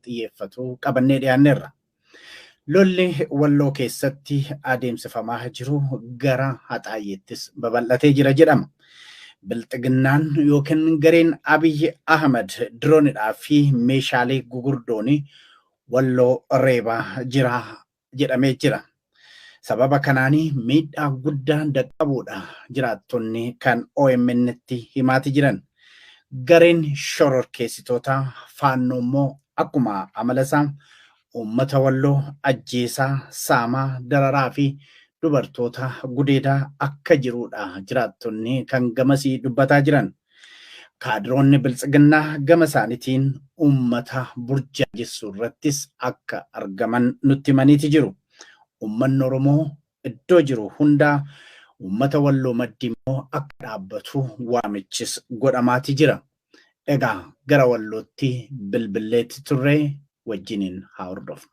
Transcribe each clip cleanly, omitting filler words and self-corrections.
xiyyeeffatu qabannee dhiyaanneerra. Lolli Walloo keessatti adeemsifamaa jiru gara Haxaayyeettis babal'atee jira jedhama. Bilxiginnaan yookiin gareen Abiy Ahmed diroonidhaa fi meeshaalee gugurdoon Walloo reebaa jira jedhamee jira. Sababa kanaan miidhaa guddaan dhaqqabuudha jiraattonni kan OMN'tti himaati jiran. Gareen shororkeessitoota Faannoo immoo akkuma amala isaa uummata Walloo ajjeesaa, saamaa, dararaa fi dubartoota gudeedaa akka jiruudha jiraattonni kan gamasii dubbataa jiran. Kaadiroonni Biltsiginnaa gama isaaniitiin uummata burjaajessuu irrattis akka argaman nutti himaniiti jiru. Uummanni Oromoo iddoo jiru hundaa uummata Walloo maddii immoo akka dhaabbatu waamichis godhamaati jira. Egaa gara Wallootti bilbilleetti turre wajjiniin haa hordofnu.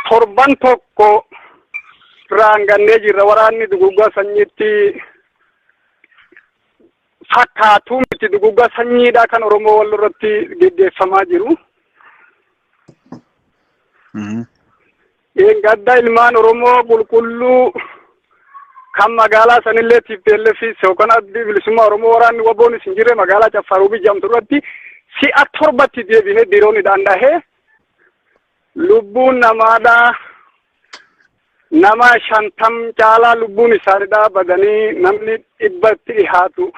Torban tokko raangannee jirra. Waraanni duguggaa sanyiitti fakkaatu miti, duguggaa sanyiidha kan Oromoo Walloo irratti geggeeffamaa jiru. Gadda ilmaan Oromoo qulqulluu kan magaalaa sanillee TPLF yookaan Addi Bilisummaa Oromoo waraanni waboon isin jirre magaalaa Caffaruubii jedhamtu irratti si'a 7tti deebihee diroonidhaan dhahee lubbuun namaadhaa nama 50 caalaa lubbuun isaaniidhaa badanii, namni 100tti dhihaatu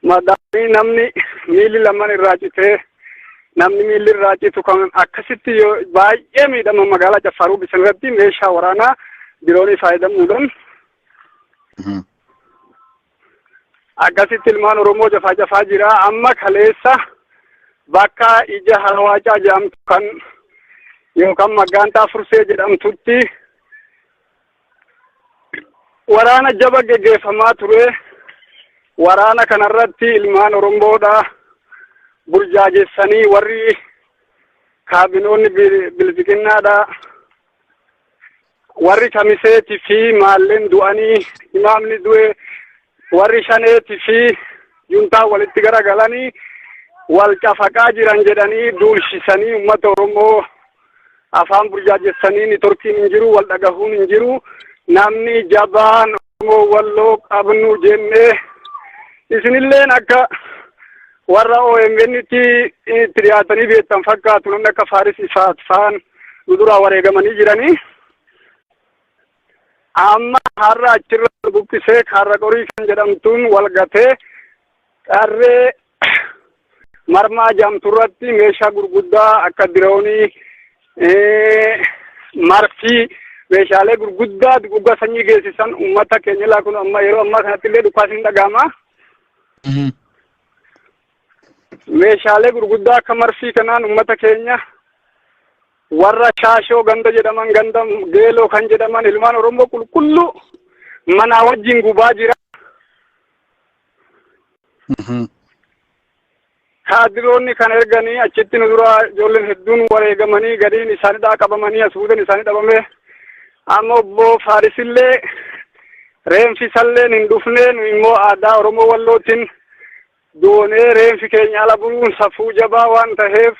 madaanii, namni miilli lamaan irraa citee, namni miilli irraa citu kan akkasitti yoo baay'ee miidhama magaalaa Caffaruubii san irratti meeshaa waraanaa diroonii fayyadamuudhaan akkasitti ilmaan Oromoo jafaa jafaa jira. Amma kaleessa bakka ija Harawaacaa jedhamtu kan yookaan Maggaantaa Fursee jedhamtutti waraana jaba geggeeffamaa ture. Waraana kanarratti ilmaan Oromoodha burjaajessanii warri kaabinoonni bilbiqinnaadha. Warri Kamiseetii fi maalleen du'anii, imaamni du'e, warri Shaneetii fi juntaa walitti garagalanii wal cafaqaa jiran jedhanii duulchisanii uummata Oromoo afaan burjaajessanii, nitorkiin hin jiru, wal dhagahuun hin jiru. Namni jabaan Oromoo Walloo qabnu jennee isinilleen akka warra OMN'tti itti dhiyaatanii beektan fakkaatu, namni akka Faaris Ifaat faan nu duraa wareegamanii jiranii. Amma har'a achirra buqqisee Kaarra Qorii kan jedhamtuun wal gatee qarree Marmaa jedhamtu irratti meeshaa gurguddaa akka diroonii, marfii, meeshaalee gurguddaa duguggaa sanyii geessisan uummata keenya laa kun amma yeroo ammaa kanatti illee dhukaasni hin dhaga'ama. Meeshaalee gurguddaa akka marfii kanaan uummata keenya warra Shaashoo ganda jedhaman, ganda Geeloo kan jedhaman, ilmaan Oromoo qulqulluu manaa wajjin gubaa jira. Kaadiroonni kan erganii achitti nu dura ijoolleen hedduun wareegamanii, gadiin isaanii qabamanii, as buuteen isaanii dhabame. Amma obbo Faarisillee reenfi isalleen hin dhufne. Nu immoo aadaa Oromoo Wallootiin doonee reenfi keenya ala buruun safuu jabaa waan ta'eef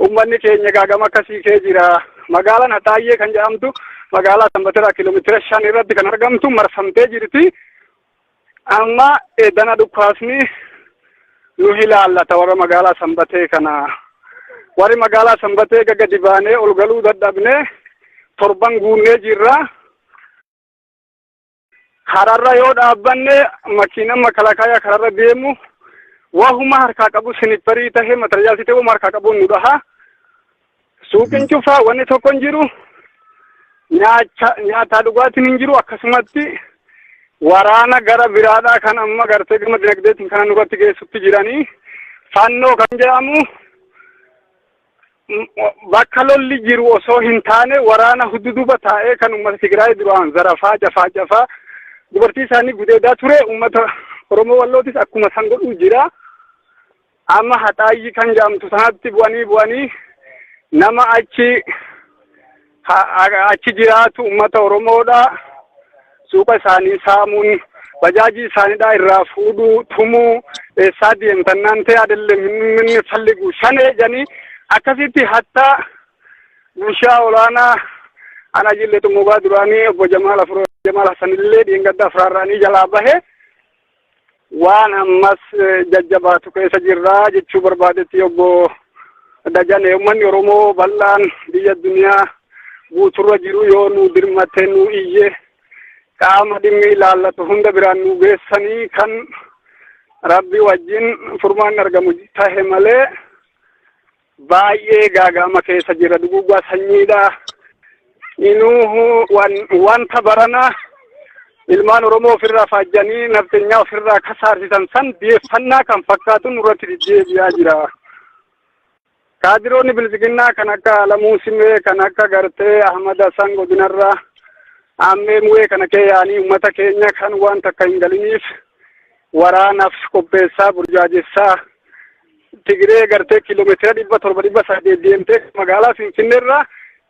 uummanni keenya gaagama akkasii kee jira. Magaalaan Haxaayyee kan jedhamtu magaalaa Sanbateraa kiiloomeetira 5 irratti kan argamtu marfamtee jirti. Amma edana dhukaasni nu ilaallata warra magaalaa Sanbatee kana. Warri magaalaa Sanbatee gadi baanee ol galuu dadhabnee torban guunnee jirra. Kararra yoo dhaabbanne makiinaan makalakayaa kararra deemu wahuma harkaa qabu, sinipparii tahee matarjaaltii ta'e, wahuma harkaa qabu nu dhaha. Suuqiin cufaa, wanni tokko hin jiru. Nyaacha nyaataa dhugaatiin hin jiru. Akkasumatti waraana gara biraadhaa kan amma gartee gama dinagdeetiin kana nurratti geessutti jiranii, Fannoo kan jedhamu bakka lolli jiru osoo hin taane waraana hududuba taa'ee kan uummata Tigraay duraan zarafaa, cafaa cafaa, dubartii isaanii gudeedaa ture, uummata Oromoo Wallootis akkuma san godhuu jira. Amma Haxaayyi kan jedhamtu sanatti bu'anii bu'anii nama achi achi jiraatu uummata Oromoodha. Suuqa isaanii saamuun, bajaajii isaaniidha irraa fuudhuu, tumuu, Eessaa deemtannaan ta'e adellee minni falligu shanee jedhanii akkasitti hattaa bulchaa olaanaa ana jillee xumugaa duraanii obbo Jamaal Afro Jamaal Hassanillee dheengadda afraarraanii jalaa bahe. Waan ammas jajjabaatu keessa jirraa jechuu barbaadetti obbo Dajane, uummanni Oromoo bal'aan biyya addunyaa guuturra jiru yoo nu dirmate, nu iyye, qaama dhimmi ilaallatu hunda biraan nu geessanii kan rabbi wajjin furmaan argamu tahe malee baay'ee gaaga'ama keessa jira. Duguuggaa sanyiidha. Inuu wanta barana ilmaan Oromoo ofirraa faajjanii nafxenyaa ofirraa kasaarsisan san deeffannaa kan fakkaatu nurratti deddeebi'aa jira. Kaadiroonni bilisiginnaa kan akka Alamuu Simee, kan akka gartee Ahmad Hassan godinarraa Ammee Mu'ee kana kee yaa'anii uummata keenya kan waan takka hin galiniif waraanaaf qopheessaa burjaajessaa Tigiree gartee kiiloomeetira 700 800 deemtee magaalaa Finfinneerraa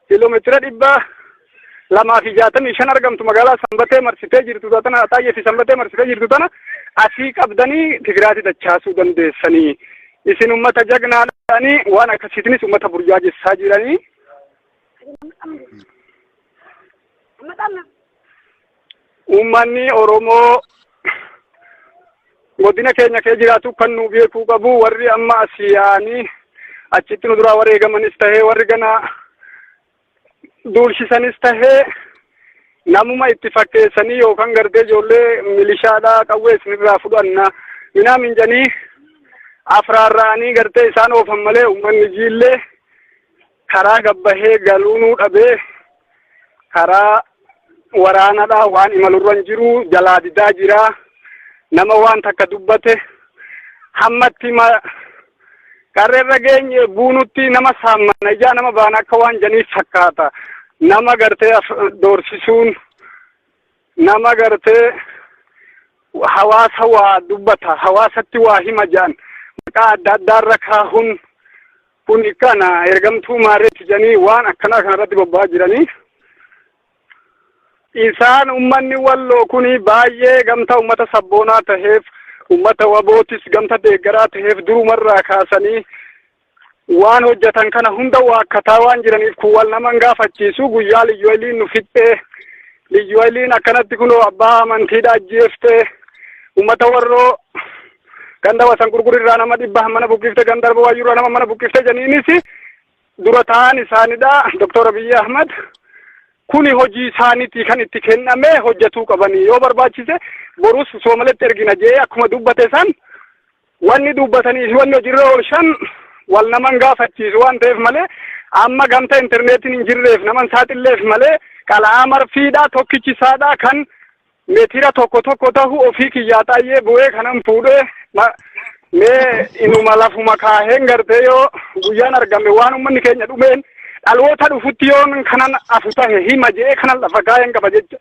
kiiloomeetira 265 argamtu magaalaa Sanbatee marsitee jirtu tana, Axaayyee fi Sanbatee marsitee jirtu tana asii qabdanii Tigiraati dachaasuu dandeessanii. Isin uummata jagnaadhaanii waan akkasiitinis uummata burjaajessaa jiranii. Uummanni Oromoo godina keenya kee jiraatu kan nu beekuu qabu, warri amma asii yaa'anii achitti nu duraa wareegamanis tahee, warri gana duulchisanis tahee, namuma itti fakkeessanii yookaan gartee ijoollee milishaadhaa qawwee isinirraa fudhanna minaa minjanii afraarra'anii gartee isaan oofan malee, uummanni jiillee karaa gabbahee galuunuu dhabee karaa waraanadhaa waan imalurra hin jiru jalaa didaa jira. Nama waan takka dubbate hammatti qarreerra geenye buunutti nama saammana, ijaa nama baana akka waan janiif fakkaata. Nama gartee doorsisuun, nama gartee hawaasa waa dubbata, hawaasatti waa hima jedhan maqaa adda addaarra kaahuun kun kana ergamtuu maareetti jedhanii waan akkanaa kanarratti bobba'aa jiranii. Isaan ummanni Walloo kun baay'ee gamta ummata sabboonaa taheef, ummata wabootis gamta deeggaraa taheef, durumarraa kaasanii waan hojjetan kana hunda waakkataa waan jiraniif kun wal naman gaafachiisu. Guyyaa liyyuu nu fixxee, liyyuu akkanatti kunoo abbaa amantiidha ajjeeftee, ummata warroo ganda wasan gurgurirraa nama 100 mana buqqifte, ganda arba waayyurraa nama mana buqqifte janiinis dura ta'an isaanidha Doktor Abiyyi Ahmad. Kuni hojii isaaniiti kan itti kenname hojjetuu qabanii, yoo barbaachise borus Soomaletti ergina jee akkuma dubbate san, wanni dubbatanii fi wanni hojiirra oolchan wal naman gaafachiisu waan ta'eef malee, amma gamta intarneetiin hin jirreef naman saaxilleef malee, qala'aa marfiidha tokkichisaadha kan meetira tokko tokko tahu ofii kiyyaa xaayyee bu'ee kanan fuudhee mee inuma lafuma kaaheen gartee yoo guyyaan argame waan ummanni keenya dhumeen dhaloota dhufutti yoon kanan afu tahe hima je'ee kanan lafa kaaheen qaba jecha.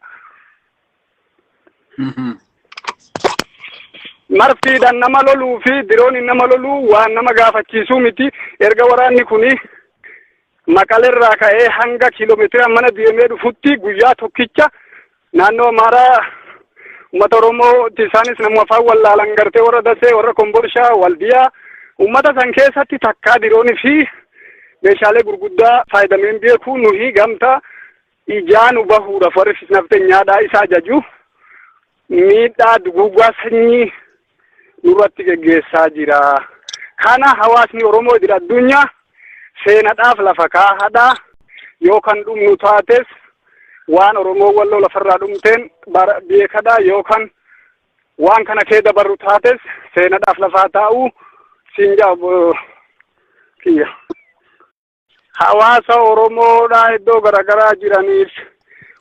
Marfiidhaan nama loluu fi dirooniin nama loluu waan nama gaafachiisuu miti. Erga waraanni kuni Maqaleerraa ka'ee hanga kiiloomeetira mana deemee dhufutti guyyaa tokkicha naannoo Amaaraa uummata Oromoo isaanis nama afaan wallaalan gartee warra Dasee, warra Kombolshaa, Waldiyaa, uummata san keessatti takkaa diroonii fi meeshaalee gurguddaa fayyadameen beeku. Nuhi gamta ijaa nu bahuudhaaf warri nafxenyaadhaa isa ajaju miidhaa duguuggaa sanyii nurratti geggeessaa jira. Kana hawaasni Oromoo idil addunyaa seenadhaaf lafa kaahadha. Yoo kan dhumnu taates waan Oromoo Walloo lafarraa dhumteen beekadha, yookaan waan kana kee dabarru taates seenadhaaf lafaa taa'u siin jaa kiyya. Hawaasa Oromoodha iddoo garaagaraa jiraniif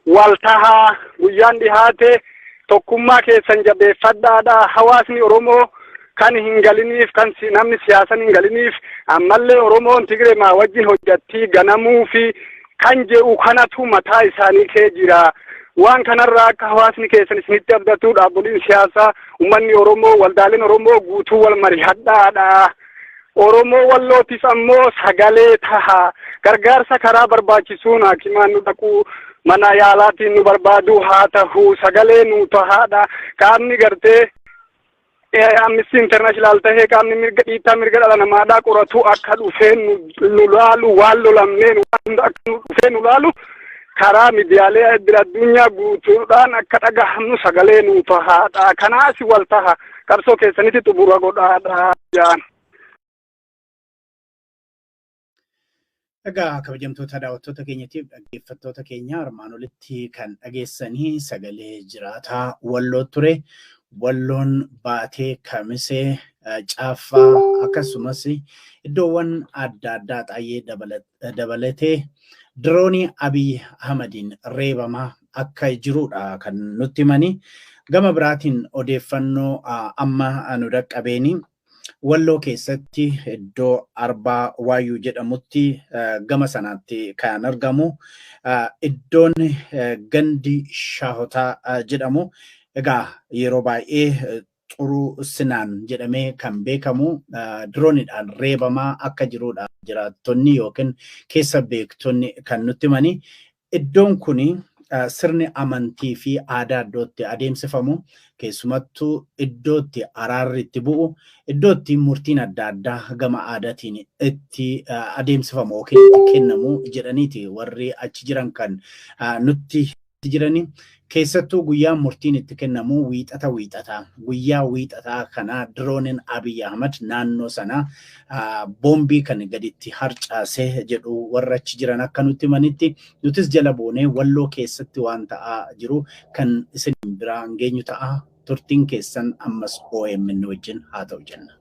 wal tahaa, guyyaan dhihaate tokkummaa keessan jabeeffadhaadha. Hawaasni Oromoo kan hin galiniif, kan namni siyaasan hin galiniif, ammallee Oromoon Tigree maa wajjin hojjattii ganamuu fi kan jedhu kanatu mataa isaanii kee jira. Waan kanarraa akka hawaasni keessan isinitti abdatu, dhaabboliin siyaasaa, uummanni Oromoo, waldaaleen Oromoo guutuu wal mari'adhaadha. Oromoo Wallootiif ammoo sagalee taha. Gargaarsa karaa barbaachisuun hakimaan nu dhaquu, mana yaalaatiin nu barbaadu haa tahu, sagalee nu tahaadha. Qaamni gartee Amnesty International tahee qaamni mirga dhiittaa mirga dhala namaadhaa qoratu akka dhufee nu laalu, waan lolamneen waan hunda akka nu dhufee nu laalu, karaa miidiyaalee addunyaa guutuudhaan akka dhagahamnu sagalee nu tahaadha. Kanaas wal taha, qabsoo keessanitti xumura godhaadha jaan. Egaa kabajamtoota daawwattoota keenyatiif dhaggeeffattoota keenya, armaan olitti kan dhageessanii sagalee jiraataa Walloo ture. Walloon Baatee, Kamisee, Caaffaa akkasumas iddoowwan adda addaa Xaayyee dabalatee diroonii Abiy Ahmadiin reebamaa akka jirudha kan nutti himanii. Gama biraatiin odeeffannoo amma nu dhaqqabeeni Walloo keessatti iddoo Arbaa Waayyuu jedhamutti gama sanaatti kan argamu iddoon gandi Shaahotaa jedhamu, egaa yeroo baay'ee Xuruu Sinaan jedhamee kan beekamu, dirooniidhaan reebamaa akka jirudha jiraattonni yookiin keessa beektonni kan nutti himanii. Iddoon kuni sirni amantii fi aadaa iddootti adeemsifamu, keessumattuu iddootti araarri itti bu'u, iddootti murtiin adda addaa gama aadaatiin itti adeemsifamu yookiin itti kennamu jedhaniiti warri achi jiran kan nutti jirani. Keessattuu guyyaan murtiin itti kennamu wiixata wiixataa. Guyyaa wiixataa kana dirooniin Abiy Ahmad naannoo sana boombii kan gaditti harcaase jedhu warra achi jiran akka nutti himanitti. Nutis jala boonee Walloo keessatti waan ta'aa jiru kan isin biraan geenyu ta'a. Turtiin keessan ammas OMN wajjin haa ta'u jenna.